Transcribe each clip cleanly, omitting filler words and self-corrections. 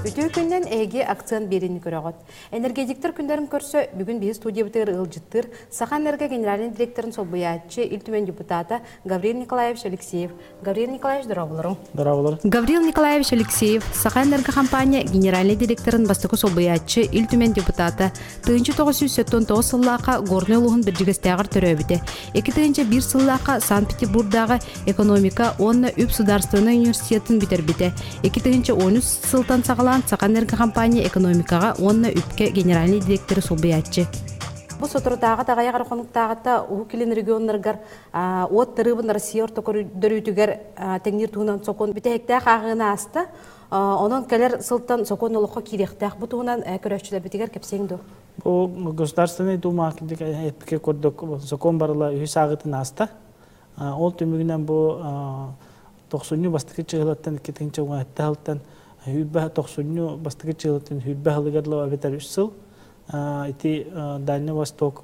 Үтүө күннэн эһиги акцент биэриини көрөҕүт. Энергетиктэр күннэрин көрсө бүгүн биһи студиябытыгар ыалдьыттыыр Саха Энерго генеральный директорын солбуйааччы Ил Түмэн депутата Гаврил Николаевич Алексеев. Гаврил Николаевич, дорооболоруҥ. Дорооболор. Гаврил Николаевич Алексеев, Саха Энерго компания генеральный директорын бастакы солбуйааччы, Ил Түмэн депутата, 1979 сыллаахха Горнай улууһун Бэрдьигэстээҕэр төрөөбүтэ. 2001 сыллаахха Санкт-Петербурдааҕы экономика уонна үп судаарыстыбаннай университетын бүтэрбитэ. 2013 сылтан саҕалаан Саха Энерго компания экономикаҕа уонна үпкэ генеральный директоры солбуйааччы. Бу соторутааҕы аҕыйах эрэ хонуктааҕыта Уһук Илин регионнарыгар уот тарыыбын Россия орто көрдөрүүтүгэр тэҥниир туһунан сокуон бүтэһиктээх ааҕыыны ааста. Онон кэлэр сылтан сокуон олоххо киириэхтээх. Бу туһунан көрөөччүлэрбитигэр кэпсиэҥ дуо? Бу Государственный Дума эппикэ курдук сокуон барыла үһүс ааҕыытын ааста. Ол түмүгүнэн бу тохсунньу бастакы чыһылаттан 2017 сылтан сүүрбэ тохсунньу бастакы чыһылаттан сүүрбэ сылыгар эбэтэр үс сыл ити Дальний Восток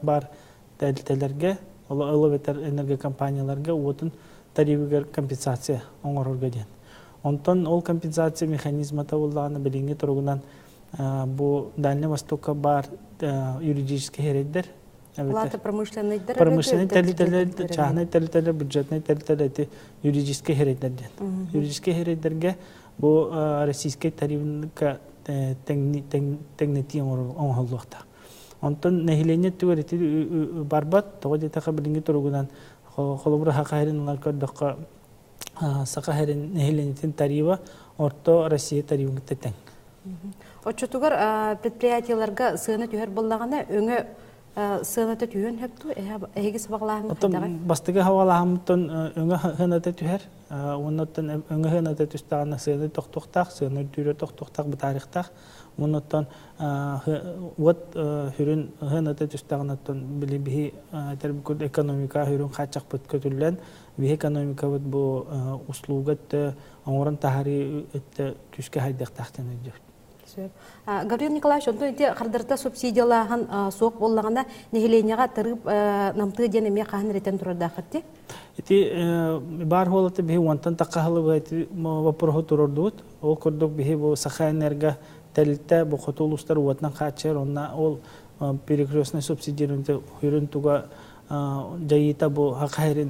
баар тэрилтэлэргэ, ол эбэтэр энергокомпанияларга уотун тарифыгар компенсация оҥорорго диэн. Онтон ол компенсация механизмата буоллаҕына билиҥҥи туругунан бу Дальний Востокка баар юридическэй сирэйдэр Плата промышленныйдар промышленный тэрилтэлэр, чааһынай тэрилтэлэр, бюджетнай тэрилтэлэр эти юридическэй сирэйдэр диэн. Юридическэй сирэйдэргэ бу российскай тарифка тэҥнэтии оҥоһуллуохтаах. Онтон нэһилиэнньэ өттүгэр ити барбат, тоҕо диэтэххэ билиҥҥи туругунан холобура Саха сирин ылан көрдөххө, Саха сирин нэһилиэнньэтин тарифа орто Россия тарифын кытта тэҥ. Оччотугар предприятиеларга сыана түһэр буоллаҕына, өҥө сыаната түһүөн сөп дуу? Эһиги сабаҕалааһыҥҥыт хайдаҕый? Бастакы сабаҕалааһыммыттан өҥө сыаната түһэр. Уоннаттан өҥө сыаната түстэҕинэ сыана тохтуохтаах, сыана үрдүүрэ тохтуохтаах, бытаарыахтаах. Уоннаттан уот сүрүн сыаната түстэҕинэ били биһи экономика сүрүн хааччахпыт көтүллэн, биһи экономикабыт бу услуга өттө, оҥорон таһаарыы өттө күүскэ хайдыахтаах диэн өйдүүбүт. Сөп. Гаврил Николаевич, онтон ити хардарыта субсидиялааһын суох буоллаҕына, нэһилиэнньэҕэ тарыып намтыы диэн эмиэ хаһан эрэтэн турардааххыт дии? Ити баар буолата биһи уонтан тахха сылы ити вопроһу турордубут. Ол курдук биһи бу Сахаэнерго тэрилтэ бу хоту улуустар уотунан хааччыйар, онно ол перекрестный субсидирование хүрүн туга дьайыыта бу Саха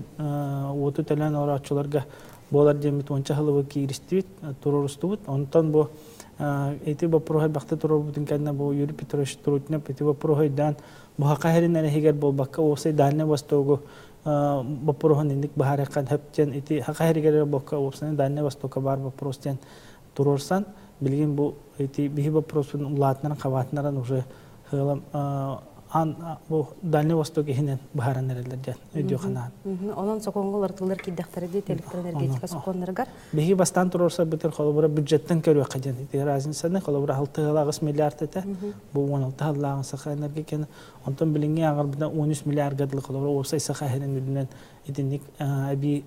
уоту төлөөн олорооччуларга буолар диэммит уонча сылы кииристибит, туруорустубут. Онтон бу ити боппуруоһу элбэхтэ туруорбутун кэннэ бу Юрий Петрович Трутнев ити боппуруоһу өйдөөн бу Саха сирин эрэһигэр буолбакка уопсай Дальний Востогу боппуруоһун инник быһаарыахха сөп диэн ити Саха сиригэр эрэ буолбакка уопсайынан Дальний Востокка баар боппуруос диэн туруорсан билигин бу ити биһи боппуруоспун улаатынаран хабаатынаран уже сыалам аан бу Дальний Восток иһинэн быһааран эрэллэр диэн өйдүөх ханаан. Онон сокуоҥҥа уларытыллар киирдэхтэрэ дии электроэнергетика сокуоннарыгар. Биһиги бастаан туруорсарбытын холобура бюджеттан көрүөххэ диэн ити разницаны холобура 6,8 миллиард этэ. Бу 16 сыллааҕы Саха энергетиканы онтон билиҥҥи ааҕарбытынан 13 миллиардга дылы холобура уопсай Саха иһинэн үрдүнэн итинник эбии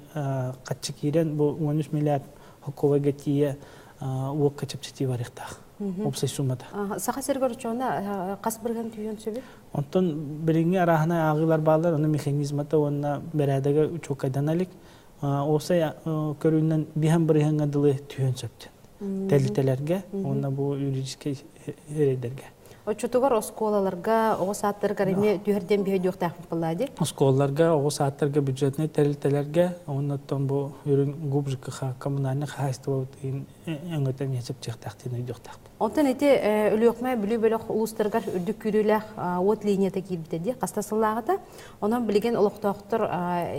хаччы киирэн бу 13 миллиард хокковайга тиийэ уокка чэпчэтии барыахтаах. Уопсай суммата. Саха сиригэр оччоҕуна хас бырыһыан түһүөн сөбүй? Онтон билиҥҥи арааһынай ааҕыылар бааллар, ону механизмата уонна бэрээдэгэ учуоккайдана илик. Уопсай көрүүнэн биһэн бырыһыаҥҥа дылы түһүөн сөп диэн. Тэрилтэлэргэ уонна бу юридическай эрэйдэргэ. Оччотугар оскуолаларга, оҕо саадтарыгар эмиэ түһэрдиэн биһөйдүөхтээхпит буоллаа дии? Оскуолаларга, оҕо саадтарга, бюджетнай тэрилтэлэргэ, оннуттан бу үрүҥ ГУП ЖКХ коммунальнай хаһаайыстыбабыт өҥөтө эмиэ чэпчиэхтээх диэн өйдүөхтээхпит. Онтон ити Өлүөхүмэ Бүлүү бөлөх улуустарыгар үрдүк күүрүүлээх уот линията киирбитэ дии хаста сыллааҕыта. Онон билигин олохтоохтор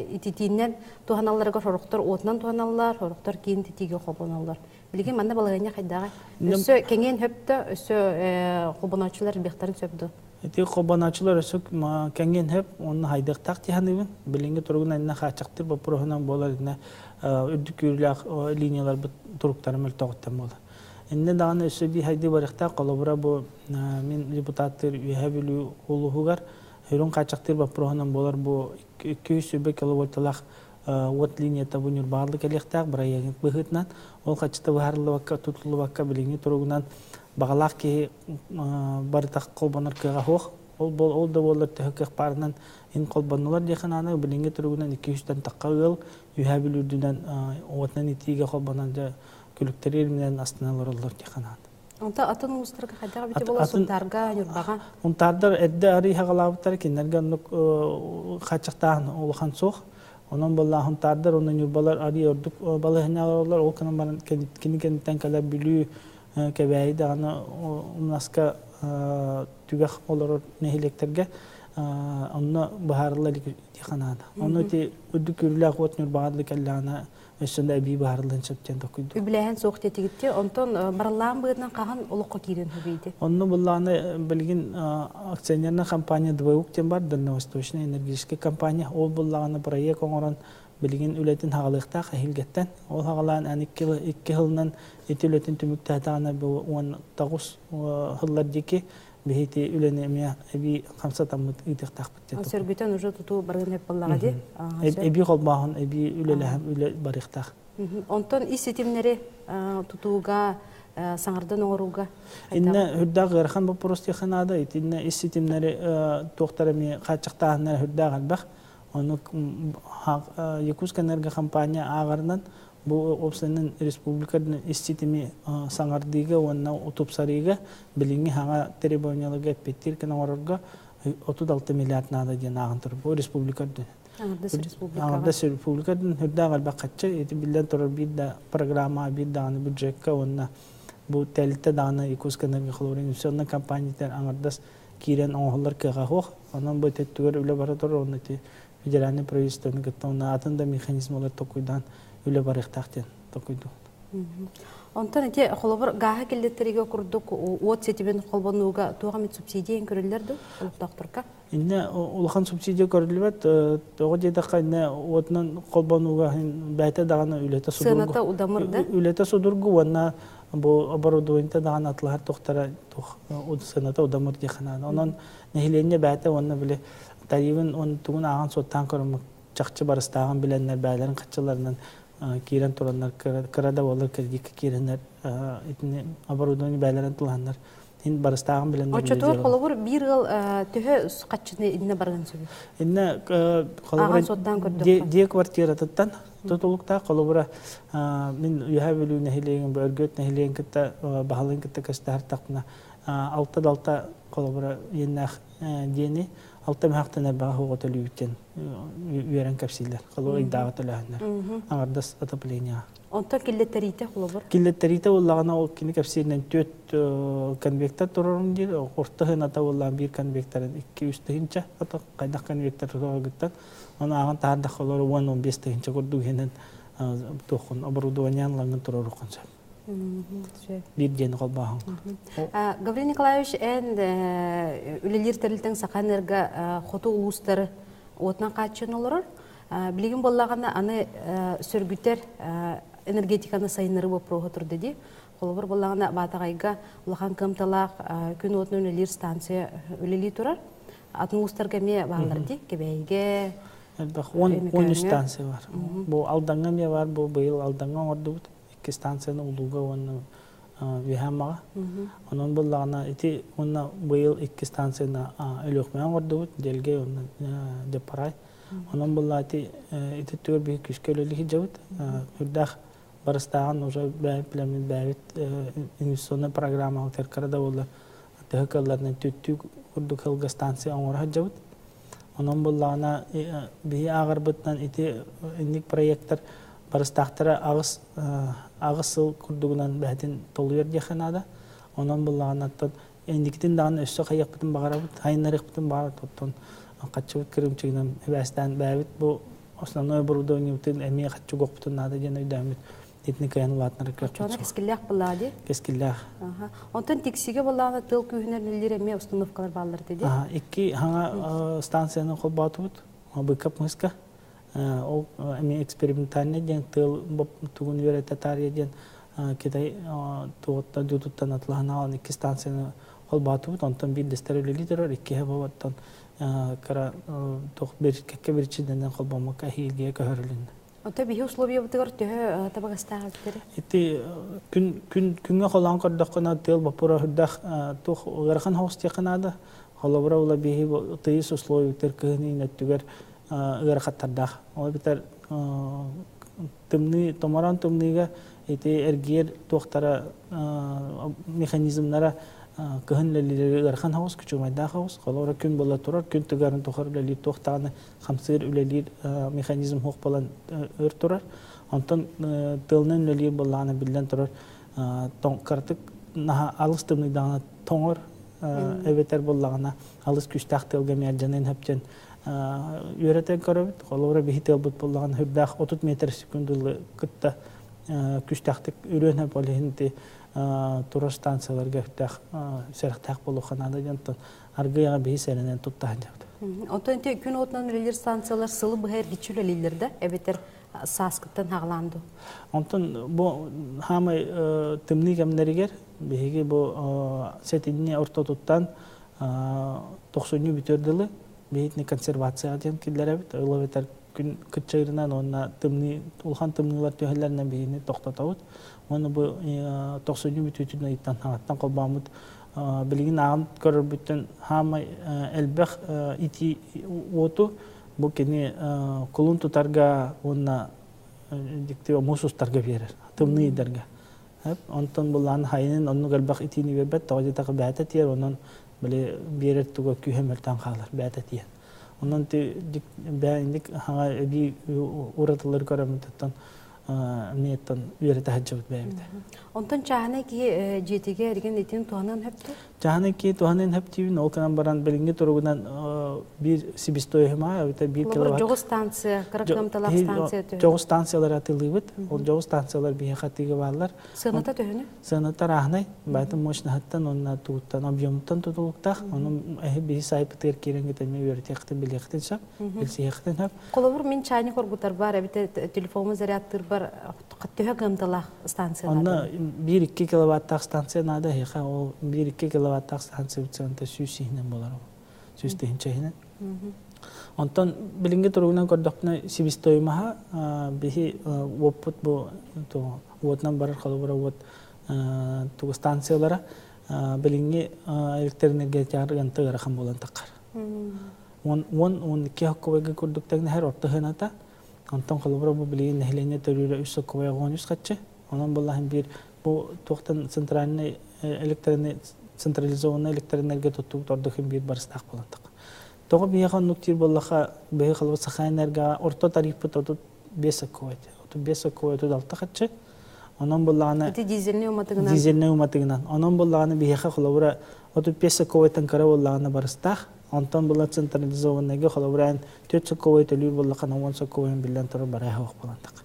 ититиинэн туһаналларыгар сорохтор уотунан туһаналлар, сорохтор киин ититиигэ холбонуллар. Билигин манна балаһыанньа хайдаҕай? Өссө кэҥиэн сөп да, өссө холбонооччулар элбэхтэрин сөп дуо? Ити холбонооччулар өссө кэҥиэн сөп, уонна хайдыахтаах дии саныыбын. Билиҥҥи туругунан иннэ хааччахтыыр боппуруоһунан буолар иннэ үрдүк күүрүүлээх линияларбыт туруктара мөлтөҕүттэн буолар. Иннэ даҕаны өссө биир хайдыы барыахтаах, холобура бу мин депутаттыыр Үөһээ Бүлүү улууһугар үрүҥ хааччахтыыр боппуруоһунан буолар бу 220 киловольталаах уот линията бу Ньурбаҕа кэлиэхтээх бырайыагын быһыытынан ол хаччыта быһаарыллыбакка тутуллубакка билиҥҥи туругунан баҕалаах киһи барыта холбонор кыаҕа суох. Ол ол да буоллар төһө кыах баарынан ин холбоннулар диэхин аны билиҥҥи туругунан 200-тэн тахха ыал Үһээ Бүлүү үрдүнэн уотунан итиигэ холбонон дьэ күлүктэри илиминэн астына олороллор диэхин аана. Онто атын улуустарга хайдах эбитэ буола Сунтаарга, Ньурбаҕа? Сунтаардар эрдэ арый хаҕалаабыттара кинилэргэ оннук хааччахтааһын улахан суох. Онон буоллаах Сунтаардар уонна Ньурбалар арый ордук балаһыанньа олороллор. Ол гынан баран кини кэнниттэн кэлэр Бүлүү, Кэбээйи даҕаны умнаска түгэх олорор нэһилиэктэргэ онно быһаарылла илик диэххэ наада. Онно ити үрдүк күүрүүлээх уот Ньурбаҕа дылы кэллэҕинэ өссө да эбии быһаарыллыан сөп диэн токуйдум. Үбүлээһин суох диэтигитти. Онтон барыллаан быһыытынан хаһан олоххо киирэн сөбүйди? Онно буллааны билигин акционерная компания ДВУК диэн бар, Дальневосточная энергетическая компания. Ол буллаҕына проект оҥорон билигин үлэтин хаҕалыахтаах эһилгэттэн. Ол хаҕалаан аны икки сылынан ити үлэтин түмүктээтэҕинэ бу 19 сыллар диэки биһи ити үлэни эмиэ эбии хамсатаммыт ыытыахтаахпыт диэн. Сөргүтэн уже тутуу барыан эп буоллаҕа дии. Эбии холбооһун, эбии үлэлэһэн үлэ барыахтаах. Онтон ис ситимнэри тутууга, саҥардан оҥорууга Иннэ үрдээх ыарахан боппуруос диэххэ наада. Итиннэ ис ситимнэри туохтар эмиэ хааччахтааһыннара үрдээх элбэх. Ону Якутскэнерго компания ааҕарынан бу уопсайынан республика ис ситими саҥардыыга уонна тупсарыыга билиҥҥи саҥа требованияларга эппиэттиир гына оҥорорго 36 миллиард наада диэн ааҕан турар. Бу республика үрдүнэн. Аҥардас республикаҕа. Аҥардас республика үрдүнэн үрдээх элбэх хаччы. Ити биллэн турар биир да программа, биир даҕаны бюджекка уонна бу тэрилтэ даҕаны Якутскэнерго холобура инвестиционнай компаниятыгар аҥардас киирэн оҥоһуллар кыаҕа суох. Онон бу өттүгэр үлэ бара турар уонна ити федеральнай правительствоны кытта уонна атын да механизмалар толкуйдаан үлэ барыахтаах диэн толкуйдуубут. Онтон ити холобур гааһы киллэттэригэ курдук уот ситимин холбонууга туох эмит субсидия көрүллэр дуу олохтоохторго? Инне улахан субсидия көрүллүбэт. Тоҕо диэтэххэ инне уотунан холбонууга бэйэтэ даҕаны үлэтэ судургу. Сыаната удамыр да? Үлэтэ судургу уонна бу оборудованиета даҕаны атылаһар туохтара туох сыаната удамыр диэххэ наада. Онон нэһилиэнньэ бэйэтэ уонна били тарифын уонна тугун ааҕан суоттаан көрөммүт чахчы барыстааҕын билэннэр бэйэлэрин хаччыларынан киирэн тураннар кыра да буоллар кредиккэ киирэннэр итини оборудование бэйэлэрин тылаһаннар ин барыстааҕын билэннэр. Оччотугар холобур биир ыал төһө хаччыны иннэ барыан сөбүй? Иннэ холобура дьиэ квартиратыттан тутулуктаах холобура мин Үөһээ Бүлүү нэһилиэгин Өргөт нэһилиэгин кытта баһылыгын кытта көстөһөр алта да алта холобура иэннээх диэни алта мөһөхтөн элбэҕи суоҕа төлүүбүт үөрэн кэпсииллэр. Холобур ыйдааҕы төлөөһүннэр. Аҥардас отопление. Онтон киллэттэриитэ холобур? Киллэттэриитэ буоллаҕына ол кини кэпсииринэн түөрт конвектор турарым диир. Орто сыаната буоллаҕына биир конвекторын 2-3 тыһыынча. Хайдах конвектор тураргыттан. Ону ааҕан таһаардахха олору 10-15 тыһыынча курдук иһинэн туоххун оборудованиены ылаҥҥын туруоруоххун сөп. Биир диэни холбооһун. Гаврил Николаевич, эн үлэлиир тэрилтэҥ Сахаэнерго хоту улуустары уотунан хааччыйан олорор. Билигин буоллаҕына аны сөргүтэр энергетиканы сайыннарыы боппуруоһа турда дии. Холобур буоллаҕына Баатаҕайга улахан кыамталаах күн уотунан үлэлиир станция үлэлии турар. Атын улуустарга эмиэ бааллар дии. Кэбээйигэ, Элбэх 10 станция бар. Бу Алдаҥҥа эмиэ бар, бу быйыл Алдаҥҥа оҥордубут. Икки станцияны Улууга уонна Үөһээ Аммаҕа. Онон буоллаҕына ити уонна быйыл икки станцияны Өлүөхүмэҕэ оҥордубут, Дэлгэй уонна Деппарай. Онон буолла ити ити түгэр биһи күүскэ үлэлии сылдьабыт. Үрдээх барыстааҕын уже бэйэбит бэйэбит инвестиционнай программа кыра да буоллар төһө кыалларынан түттүү курдук сылга станция оҥоро сылдьабыт. Онон буоллаҕына биһи ааҕарбытынан ити инник проектар барыстаахтара аҕыс сыл курдугунан бэһэтин толуйар диэххэ наада. Онон буоллаҕына инникитин даҕаны өссө хайыахпытын баҕарабыт, хайыннарыахпытын баҕарабыт. Оттон хаччыбыт кырыымчыгынан эбээстээн бэйэбит бу основной оборудованиебытын эмиэ хаччы угуохпутун наада диэн өйдөөммүт итини кыайан улаатынар кыахпыт Оччоҕуна кэскиллээх буоллаҕа дии? Кэскиллээх. Онтон Тиксигэ буоллаҕына тыал күүһүнэн үлэлиир эмиэ установкалар бааллар дии? Икки хаҥа станцияны холбоотубут. Быкап мыска. Ол эмиэ экспериментальный диэн тыал тугун үөрэтэ таарыйа диэн Китай туоттан дьутуттан атылаһан аҕалан икки станцияны холбоотубут. Онтон биирдэстэрэ үлэлии турар, иккиһэ буолбаттан кыра туох кэккэ биричиинэнэн холбоммокко эһиилгигэ көһөрүлүннэ. Ото биһи условиябытыгар төһө табыгастаах эбиттэр? Ити күн күн күҥҥэ холоон көрдөххүнэ тыал боппура үрдэх туох ыарахан соҕус диэххэ наада. Холобура ула биһи тыйыс условиятыгар кыһын өттүгэр ыарахаттардаах. Ол эбэтэр тымныы томороон тымныыга ити эргиэр туохтара механизмнара кыһын үлэлиир ыарахан хаҕыс, күчүмайдаах хаҕыс. Холобура күн буола турар, күн тыгарын тухары үлэлиир туох даҕаны хамсыыр үлэлиир механизм суох буолан өр турар. Онтон тыалынан үлэлиир буоллаҕына биллэн турар кыратык наһаа алыс тымныйдаҕына тоҥор эбэтэр буоллаҕына алыс күүстээх тыалга мээрдьанан хөптөн үөрэтэн көрөбүт. Холобура биһи тыалбыт буоллаҕына үрдээх 30 метр секундалы кытта күүстээхтик үрүөн хөп ол иһин турар станцияларга үрдээх сэрэхтээх буолуохха наада диэн аргыйаҕа биһи сэрэнэн тутта сылдьабыт. Оттон ити күн уотунан үлэлиир станциялар сылы быһа эргиччи үлэлииллэр да эбэтэр сааскыттан хаҕалаан дуу? Онтон бу хаамай тымныы кэмнэригэр биһиги бу сэтинньи ортотуттан тохсунньу бүтүөр дылы биһитини консервацияҕа диэн киллэрэбит. Ол эбэтэр күн кыччыырынан уонна тымныы улахан тымныылар түһэллэринэн биһигини тохтотобут. Уонна бу тохсунньу бүтүүтүн ыйыттан хаҥаттан холбооммут билигин ааҕан көрөрбүттэн хаамай элбэх итии уоту бу кини кулун тутарга уонна дьикти муус устарга биэрэр тымныы ыйдарга. Онтон булаан хайынын оннук элбэх итиини биэрбэт, тоҕо диэтэххэ бээтэ тиэр, онон били биэрэр туга күүһэ мөлтөөн хаалар бээтэ тиийэн. Онон бээнник хаҥа эбии уратылары көрөммүт эмиэттэн үөрэтэ сылдьыбыт бэйэбит. Онтон чааһынай киһи дьиэтигэр эргин итин туһанан хөптү? Чааһынай киһи туһанан хөптүүбүн, ол гынан баран билиҥҥи туругунан биир себестоимость эбэтэр биир киловатт. Дьоҕус станция, кыра кыамталаах станция төһө? Дьоҕус станциялары атыылыыбыт. Ол дьоҕус станциялар биһиэхэ атыыга бааллар. Сыаната төһөнү? Сыаната арааһынай. Баайтын мощноһыттан уонна тугуттан, объемуттан тутулуктаах. Ону эһи биһи сайтпытыгар киирэн эмиэ үөрэтиэххитин, билиэххитин сөп, билсиэххитин сөп. Холобур, мин чайник оргутарбар эбэтэр телефону зарядтыырбар төһө кыамталаах станция Онно 1-2 киловаттаах станция наада эһиэхэ. Ол 1-2 киловаттаах станция сыаната 100 иһинэн буолар. 100 тыһыынча иһинэн. Онтон билиҥҥи туругунан көрдөхпүнэ себестоимоһа биһи уоппут бу уотунан барар холобура уот тугу станциялара билиҥҥи электроэнергетикаҕа ыанта ыарахан буолан таххар. 10-12 хоккобайга курдук тэҥнэһэр орто сыаната. Онтон холобура бу билигин нэһилиэнньэ төрүүрэ 3 соккобай 13 хаччы. Онон буоллаһын биир бу туохтан центральный электроэнергия централизованный электроэнергия туттубут ордук биир барыстаах буолан тахха. Тоҕо биһиэхэ оннук диир буоллаха, биһи холобур Сахаэнерго орто тарифпыт 35 соккобай. 35 соккобай 36 хаччы. Онон буллаҕына Ити дизельнэй уматыгынан дизельнэй уматыгынан. Онон буллаҕына биһиэхэ холобура 35 соккобайтан кыра буоллаҕына барыстаах. Онтон була централизованныйга холобура эн 4 соккобай төлүүр буоллаххына 10 соккобайын биллэн турар барыһа суох буолан тахха.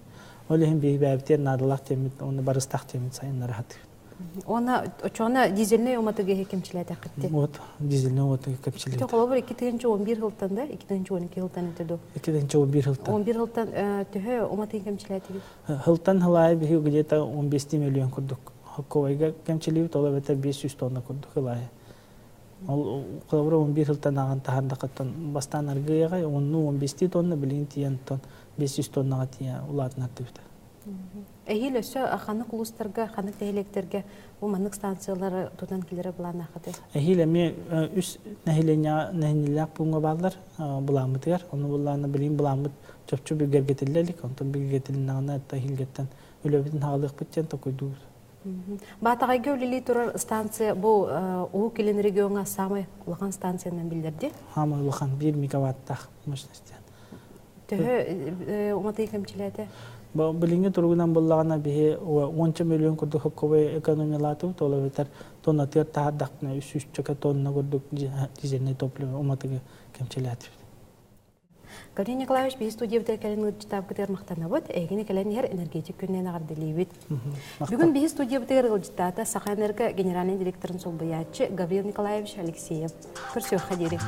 Ол иһин биһи бэйэбитигэр наадалаах диэммит уонна барыстаах диэммит сайыннара сатыыбыт. Уонна очоҕуна дизельнэй уматыгы иһи кэмчилээтэххитти. Вот дизельнэй уматыгы кэмчилээт. Холобур 2011 сылтан да 2012 сылтан этэ дуу? 2011 сылтан. 11 сылтан төһө уматыгы кэмчилээтигит? Сылтан сыл аайы биһиги где-то 15 миллион курдук хоккобайга кэмчилиибит, ол эбэтэр 500 тонна курдук сыл аайы. Ол холобура 11 сылтан ааҕан таһаардаххыттан бастаан аргыйаҕай, онну 15 тонна, билигин тиийэн 500 тоннаҕа тиийэ улаатынардыбыт. Эһиил өссө ханнык улуустарга, ханнык нэһилиэктэргэ бу маннык станциялары тутан киллэрэ былааннааххытый? Эһиил эмиэ үс нэһилиэнньэҕэ нэһилиэнньэлээх пууҥҥа бааллар былааммытыгар. Ону былаана билигин былааммыт чопчу бигэргэтиллэ илик. Онтон бигэргэтилиннэҕинэ эһиилгэттэн үлэбитин хаалыахпыт диэн толкуйдуубут. Баатаҕайга үлэлии турар станция бу Уһук Илин региоҥҥа саамай улахан станциянан биллэрди. Саамай улахан 1 мегаваттаах мощность. Төһө уматыы кэмчилээтэ? Билиҥҥи туругунан буллаҕына биһи уонча миллион курдук хокковай экономиялаатыбыт, ол эбэтэр тоннатыгар таһаардахпына 300 тонна курдук дизельнай топливо уматыгы кэмчилээтибит. Гаврил Николаевич, биһи студиябытыгар кэлэн ыалдьыттаабыкытыгар махтанабыт. Эһигини кэлэн иһэр энергетик күнүнэн эҕэрдэлиибит. Бүгүн биһи студиябытыгар ыалдьыттаата Сахаэнерго генеральнай директорын солбуйааччы Гаврил Николаевич Алексеев. Көрсүөххэ диэри.